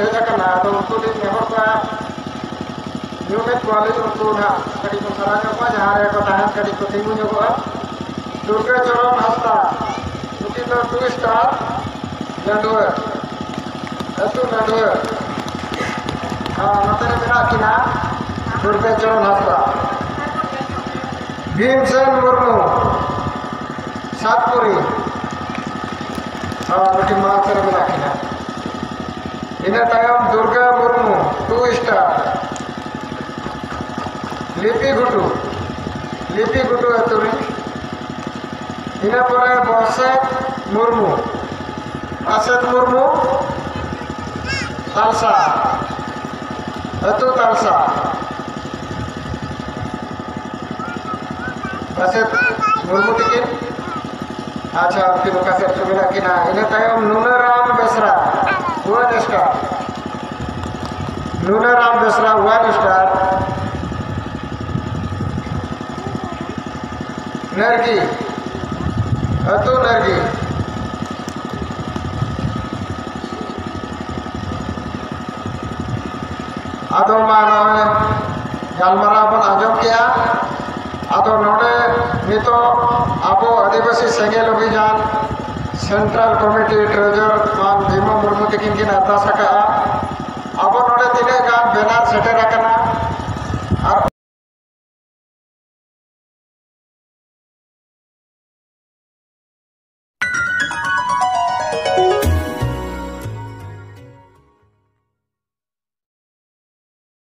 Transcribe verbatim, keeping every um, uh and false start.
ᱦᱮᱡ ᱟᱠᱟᱱᱟ, ᱟᱫᱚ ᱩᱱᱠᱩ ᱞᱤᱧ ᱱᱮᱦᱚᱨ ᱠᱚᱣᱟ, ᱧᱩᱢᱮᱫ ᱠᱚᱣᱟᱞᱤᱧ, ᱩᱱᱠᱩ ᱱᱟᱦᱟᱜ ᱠᱟᱹᱴᱤᱡ ᱵᱚᱱ ᱥᱟᱨᱦᱟᱣ ᱧᱚᱜ ᱠᱚᱣᱟ, ᱡᱟᱦᱟᱸ ᱨᱮᱠᱚ ᱛᱟᱦᱮᱱ ᱠᱟᱹᱴᱤᱡ ᱠᱚ ᱛᱤᱸᱜᱩ ᱧᱚᱜᱚᱜᱼᱟ᱾ ᱫᱩᱨᱜᱟᱹ ᱪᱚᱨᱚᱱ ᱦᱟᱸᱥᱫᱟ, ᱱᱩᱠᱤᱱ ᱫᱚ ᱴᱩ ᱥᱴᱟᱨ ᱞᱟᱹᱰᱷᱩᱣᱟᱹ, ᱟᱹᱛᱩ ᱞᱟᱹᱰᱷᱩᱣᱟᱹ᱾ ᱟᱨ ᱱᱚᱛᱮ ᱨᱮ ᱢᱮᱱᱟᱜ ᱠᱤᱱᱟ ᱫᱩᱨᱜᱟᱹ ᱪᱚᱨᱚᱱ ᱦᱟᱸᱥᱫᱟ, ᱵᱷᱤᱢᱥᱮᱱ ᱢᱩᱨᱢᱩ, ᱥᱟᱛᱯᱩᱨᱤ᱾ ᱟᱨ ᱱᱩᱠᱤᱱ ᱢᱟ ᱱᱚᱛᱮ ᱨᱮ ᱢᱮᱱᱟᱜ ᱠᱤᱱᱟ᱾ ᱤᱱᱟᱹ ᱛᱟᱭᱚᱢ ᱫᱩᱨᱜᱟ ᱢᱩᱨᱢᱩ, ᱴᱩ ᱥᱴᱟᱨ, ᱞᱤᱯᱤ ᱜᱷᱩᱴᱩ, ᱞᱤᱯᱤ ᱜᱷᱩᱴᱩ ᱟᱹᱛᱩ ᱨᱤᱱ᱾ ᱤᱱᱟᱹ ᱯᱚᱨᱮ ᱵᱚᱥᱮᱛ ᱢᱩᱨᱢᱩ, ᱵᱚᱥᱮᱛ ᱢᱩᱨᱢᱩ, ᱛᱟᱞᱥᱟ, ᱟᱹᱛᱩ ᱛᱟᱞᱥᱟ᱾ ᱵᱚᱥᱮᱛ ᱢᱩᱨᱢᱩ ᱛᱤᱠᱤᱱ᱾ ᱟᱪᱪᱷᱟ, ᱩᱱᱠᱤᱱ ᱚᱠᱟ ᱥᱮᱫ ᱨᱮ ᱢᱮᱱᱟᱜ ᱠᱤᱱᱟ? ᱤᱱᱟᱹ ᱛᱟᱭᱚᱢ ᱱᱩᱱᱟᱹᱨᱟᱢ ᱵᱮᱥᱨᱟ, ᱚᱣᱟᱱ ᱥᱴᱟᱨ᱾ ᱱᱩᱱᱟᱹᱨᱟᱢ ᱵᱮᱥᱨᱟ, ᱚᱣᱟᱱ ᱥᱴᱟᱨ᱾ ᱱᱟᱨᱜᱤ, ᱟᱹᱛᱩ ᱱᱟᱨᱜᱤ᱾ ᱟᱫᱚ ᱢᱟ ᱱᱚᱜᱼᱚᱭ ᱜᱟᱞᱢᱟᱨᱟᱣ ᱵᱚᱱ ᱟᱸᱡᱚᱢ ᱠᱮᱜᱼᱟ᱾ ᱟᱫᱚ ᱱᱚᱰᱮ ᱱᱤᱛᱚᱜ ᱟᱵᱚ ᱟᱹᱫᱤᱵᱟᱹᱥᱤ ᱥᱮᱸᱜᱮᱞ ᱚᱵᱷᱤᱡᱟᱱ ᱥᱮᱱᱴᱨᱟᱞ ᱠᱚᱢᱤᱴᱤ ᱴᱨᱮᱡᱚᱨ ᱢᱟᱱ ᱵᱷᱤᱢᱚ ᱢᱩᱨᱢᱩ ᱛᱤᱠᱤᱱ ᱠᱤᱱ ᱟᱨᱫᱟᱥ ᱟᱠᱟᱫᱼᱟ᱾